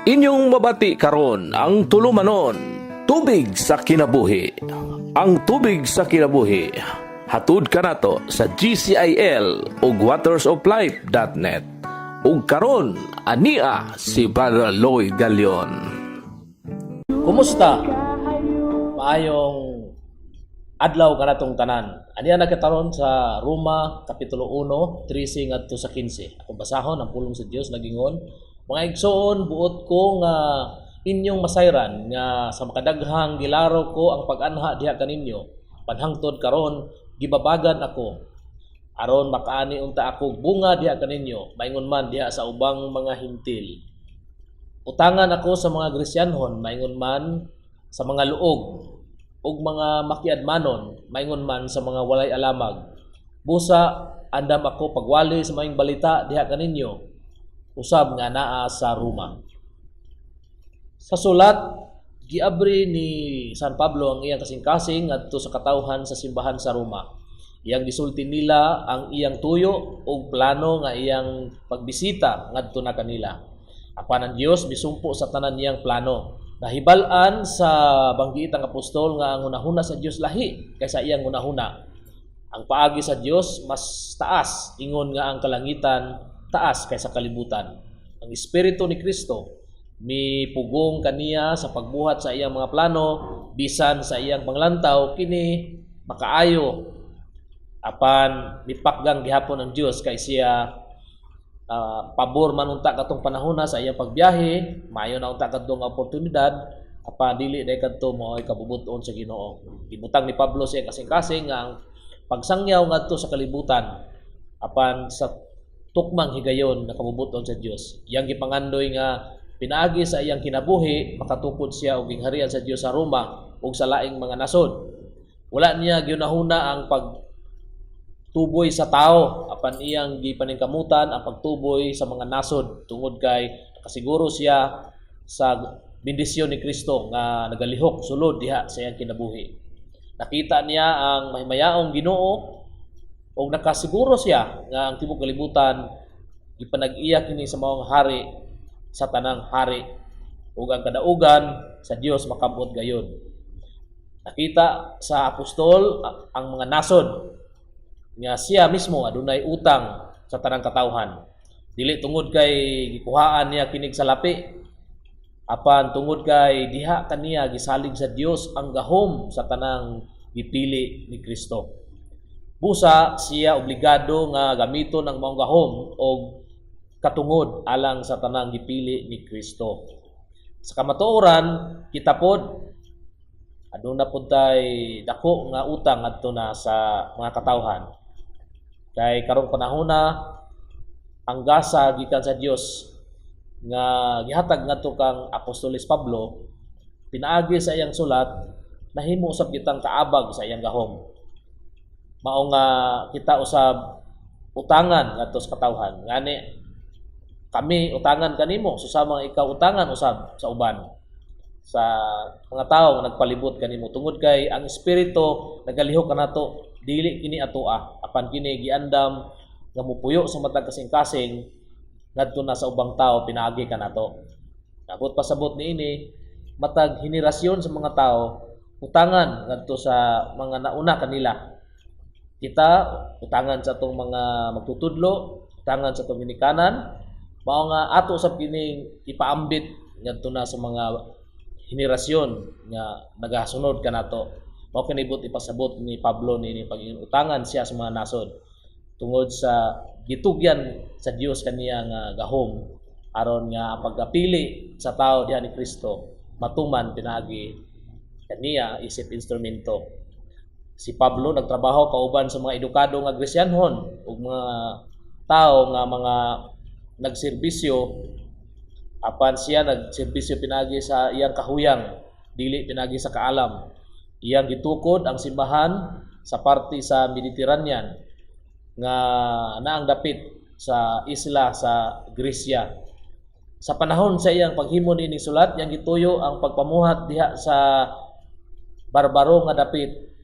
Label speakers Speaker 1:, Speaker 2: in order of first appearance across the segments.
Speaker 1: Inyong mabati karon ang tulumanon, Tubig sa Kinabuhi. Ang Tubig sa Kinabuhi, hatud kanato sa GCIL ug watersoflife.net. Ug karon ania si Brother Lloyd Galion.
Speaker 2: Kumusta? Maayong adlaw kanatong tanan. Aniya na kita ron sa Roma kapitulo 1, 13 ngadto sa 15. Akong basahon ang pulong sa Dios, nagingon, "Mga igsoon, buot ko nga inyong masayran nga sa makadaghang gilaro ko ang pag-anha diha kaninyo. Panhangtod karon gibabagan ako aron makaani unta ako bunga diha kaninyo, maingon man diha sa ubang mga Hentil. Utangan ako sa mga Gresyanhon, maingon man sa mga luog ug mga makiadmanon, maingon man sa mga walay alamag. Busa andam ako pagwali sa maayong balita diha kaninyo usab nga naa sa Roma." Sa sulat, giabri ni San Pablo ang iyang kasing-kasing ngadto sa katawhan sa simbahan sa Roma. Iyang gisulti nila ang iyang tuyo ug plano nga iyang pagbisita ngadto na kanila. Apan ang Dios misumpo sa tanan niyang plano. Nahibal-an sa banggiitang apostol nga ang hunahuna sa Dios lahi kaysa iyang hunahuna. Ang paagi sa Dios mas taas, ingon nga ang kalangitan taas kaysa kalibutan. Ang espiritu ni Kristo mipugong kaniya sa pagbuhat sa iyang mga plano, bisan sa iyang panglantaw kini makaayo, apan mipakgang gihapon ang Dios kay siya pabor man unta katong panahona sa iyang pagbiyahe. Maayo na unta kadtong oportunidad, apan dili day kadto mao'y kabubut-on sa Ginoo. Gibutang ni Pablo sa iyang kasing-kasing nga ang pagsangyaw ngadto sa kalibutan, apan sa tukmang higayon nga kabubut-on sa Dios. Iyang gipangandoy nga pinaagi sa iyang kinabuhi makatukod siya og gingharian sa Dios sa Roma ug sa laing mga nasod. Wala niya gihunahuna ang pagtuboy sa tao, apan iyang gipaningkamutan ang pagtuboy sa mga nasod tungod kay nakasiguro siya sa bendisyon ni Kristo nga nagalihok sulod diha sa iyang kinabuhi. Nakita niya ang mahimayaong Ginoo ug nakasiguro siya nga ang tibuok kalibutan gipanag-iya kini sa maong hari sa tanang hari ug ang kadaugan sa Dios makabot gayud. Nakita sa apostol ang mga nasod nga siya mismo adunay utang sa tanang katawhan. Dili tungod kay gikuhaan niya kinig sa lapi, apan tungod kay diha kaniya gisalig sa Dios ang gahom sa tanang gipili ni Kristo. Busa siya obligado nga gamiton ang maong gahom og katungod alang sa tanang gipili ni Kristo. Sa kamatuoran, kita pod aduna pod tay dako nga utang ngadto na sa mga katawhan. Kay karong panahona, ang gasa gikan sa Dios nga gihatag ngadto kang Apostoles Pablo pinaagi sa iyang sulat, nahimo usab kitang kaabag sa iyang gahom. Mao nga kita usab utangan ngadto sa katawhan. Ngani kami utangan kanimo, susama ikaw utangan usab sa uban, sa mga tawo nga nagpalibot kanimo, tungod kay ang espiritu nagalihok kanato, dili kini atoa, apan kini giandam nga mupuyo sa matag kasing-kasing ngadto na sa ubang tao pinaagi kanato. Nabot pasabot niini, matag henerasyon sa mga tao utangan ngadto sa mga nauna kanila. Kita utangan sa atong mga magtutudlo, utangan sa atong ginikanan. Mao nga ato sab kining ipaambit ngadto na sa mga henerasyon nga nagasunod kanato. Mao kinibot ipasabot ni Pablo niini pag utangan siya sa mga nasod tungod sa gitugyan sa Dios kaniya nga gahom aron nga ang pagkapili sa tao diha ni Kristo matuman pinaagi kaniya isip instrumento. Si Pablo nagtrabaho kauban sa mga edukado nga Gresyanhon ug mga tao nga mga nagserbisyo, apan siya nagserbisyo pinaagi sa iyang kahuyang, dili pinaagi sa kaalam. Iyang gitukod ang simbahan sa parte sa Mediterranean nga naang dapit sa isla sa Gresya. Sa panahon sa iyang paghimo niining sulat, iyang gituyo ang pagpamuhat diha sa barbaro nga dapit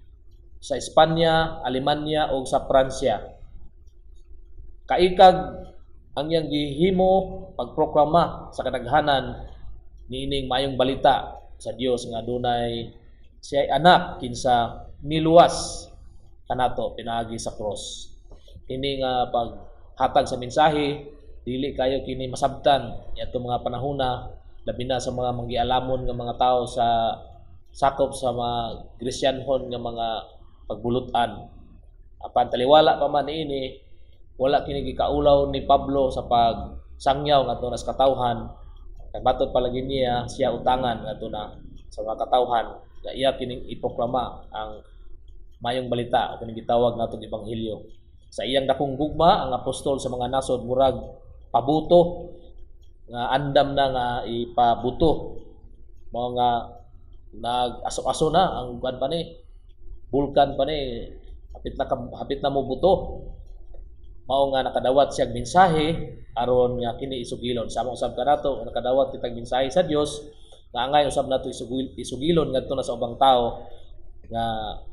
Speaker 2: sa Espanya, Alemanya ug sa Pransya. Kaikag ang iyang gihimo pagproklama sa kadaghanan Niining maayong balita sa Dios nga dunay siya anak kinsa niluwas kanato pinaagi sa cross. Kini nga paghatag sa mensahe, dili kayo kini masabtan niadtong mga panahona, labi na sa mga manggialamon nga mga tao sa sakop sa mga Gresyanhon nga mga pagbulutan. Apan taliwala pa man niini, wala kini gikaulaw ni Pablo sa pagsangyaw ngadto na sa katawhan, kay matod palagi niya, siya utangan ngadto na sa mga katawhan nga iya kining iproklama ang mayong balita o kining gitawag natong ebanghelyo. Sa iyang dakong gugma, ang apostol sa mga nasod murag pabuto nga andam na nga ipabuto, mao nga nag-aso-aso na ang kuan pa ni, bulkan pa ni, hapit na mobuto. Mao nga nakadawat siyang mensahe aron nga kini isugilon. Sama usab kanato nga nakadawat kitag mensahe sa Dios nga angay usab nato isugilon ngadto na sa ubang tao nga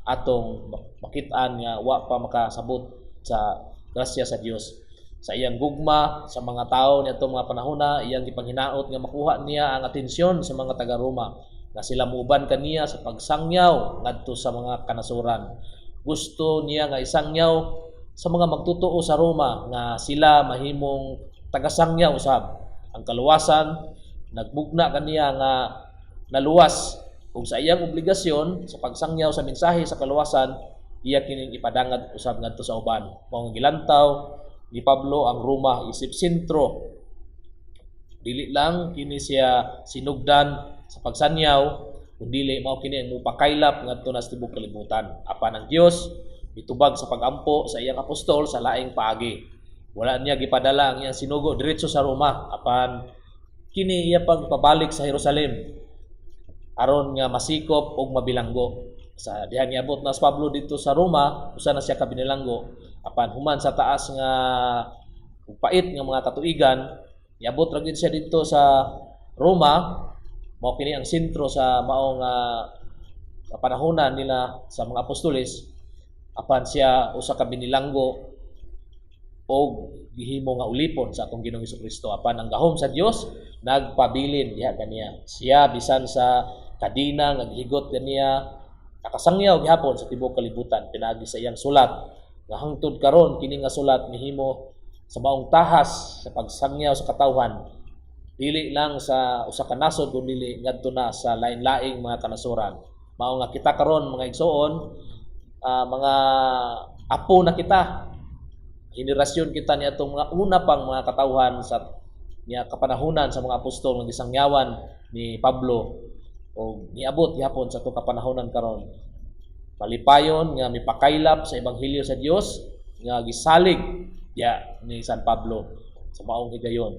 Speaker 2: atong makit-an nga wa pa makasabot sa grasya sa Dios. Sa iyang gugma sa mga tao niadtong mga panahona, iyang gipanghinaot nga makuha niya ang atensyon sa mga taga-Roma nga sila muuban kaniya sa pagsangyaw ngadto sa mga kanasuran. Gusto niya nga isangyaw sa mga magtutoo sa Roma nga sila mahimong tagasangyaw usab. Ang kaluwasan nagbugna kaniya nga naluwas, ug sa iyang obligasyon sa pagsangyaw sa mensahe sa kaluwasan, iya kining ipadangad usab ngadto sa uban. Mao nga gilantaw ni Pablo ang Roma isip sentro. Dili lang kini siya sinugdan sa pagsanyaw, kundili mao kini ang mupakaylap ngadto na sa tibuok kalibutan. Apan ang Dios mitubag sa pagampo sa iyang apostol sa laing paagi. Wala niya gipadala ang iyang sinugo diretso sa Roma, apan kini iya pagpabalik sa Jerusalem aron nga masikop og mabilanggo. Sa diha niabot na si Pablo dito sa Roma, usa na siya ka binilanggo. Apan human sa taas nga ug pait nga mga katuigan, niabot ra gid siya dito sa Roma. Mao kini ang sentro sa maong panahonan nila sa mga apostoles. Apan siya usa ka binilanggo og gihimo nga ulipon sa atong Ginoong Kristo. Apan ang gahom sa Dios nagpabilin diha kaniya. Siya bisan sa kadina nga gihigot kaniya, nakasangyaw gihapon sa tibuok kalibutan pinaagi sa iyang sulat nga hangtod karon kini nga sulat mihimo sa maong tahas sa pagsangyaw sa katawhan, dili lang sa usa ka nasod kundi ngadto na sa lain-laing mga kanasuran. Mao nga kita karon, mga igsoon, mga apo na kita, henerasyon kita niadtong mga una pang mga katawhan sa niya kapanahunan sa mga apostol nga gisangyawan ni Pablo o niabot gihapon sa atong kapanahonan karon. Malipayon nga mipakaylap sa ebanghelyo sa Dios nga gisalig ya ni San Pablo sa maong higayon.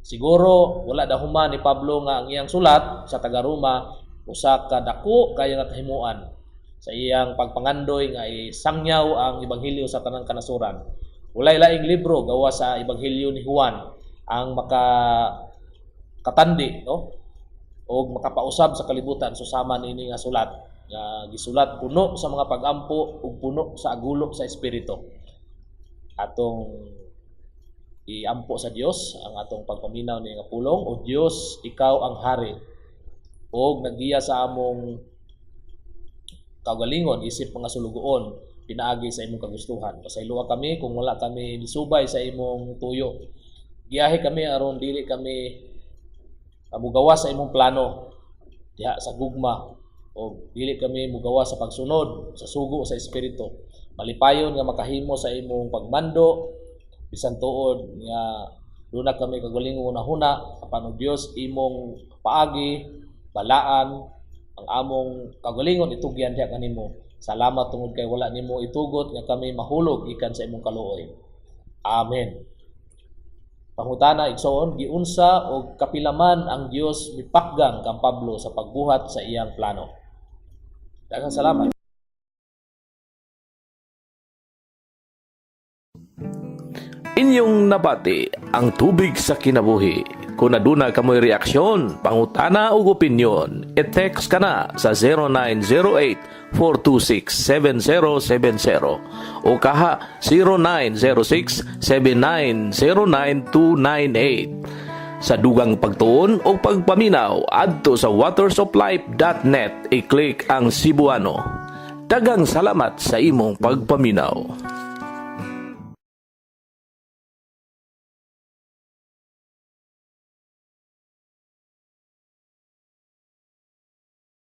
Speaker 2: Siguro wala dahuman ni Pablo nga ang iyang sulat sa taga Roma usa ka dako kaayo nga kahimuan sa iyang pagpangandoy nga isangyaw ang ebanghelyo sa tanang kanasuran. Walay laing libro gawas sa ebanghelyo ni Juan ang maka katandi, no, og makapausab sa kalibutan susama niini nga sulat nga gisulat puno sa mga pagampo ug puno sa agulo sa espiritu. Atong iampo sa Dios ang atong pagpaminaw ni nga pulong. O Dios, ikaw ang hari ug naggiya sa among kaugalingon isip mga sulugoon pinaagi sa imong kagustuhan. Pasayloa kami kung wala kami nisubay sa imong tuyo. Giyahe kami aron dili kami mugawas sa imong plano diha sa gugma o dili kami mugawas sa pagsunod sa sugo sa espiritu. Malipayon nga makahimo sa imong pagmando bisan tuod nga duna kami kagalingon hunahuna, apan o Dios, imong paagi, balaan ang among kagalingon, itugyan diha kanimo. Salamat tungod kay wala nimo itugot nga kami mahulog gikan sa imong kaluoy. Amen. Pangutana, igsoon: giunsa og kapilaman ang Dios mipakgang kang Pablo sa pagbuhat sa iyang plano? Daghang salamat.
Speaker 1: Inyong nabati ang Tubig sa Kinabuhi. Kung aduna kamoy reaksyon, pangutana ug opinyon, i-text ka na sa 0908-426-7070 o kaha 0906-7909298. Sa dugang pagtuon o pagpaminaw adto sa watersoflife.net, i-click ang Cebuano. Daghang salamat sa imong pagpaminaw.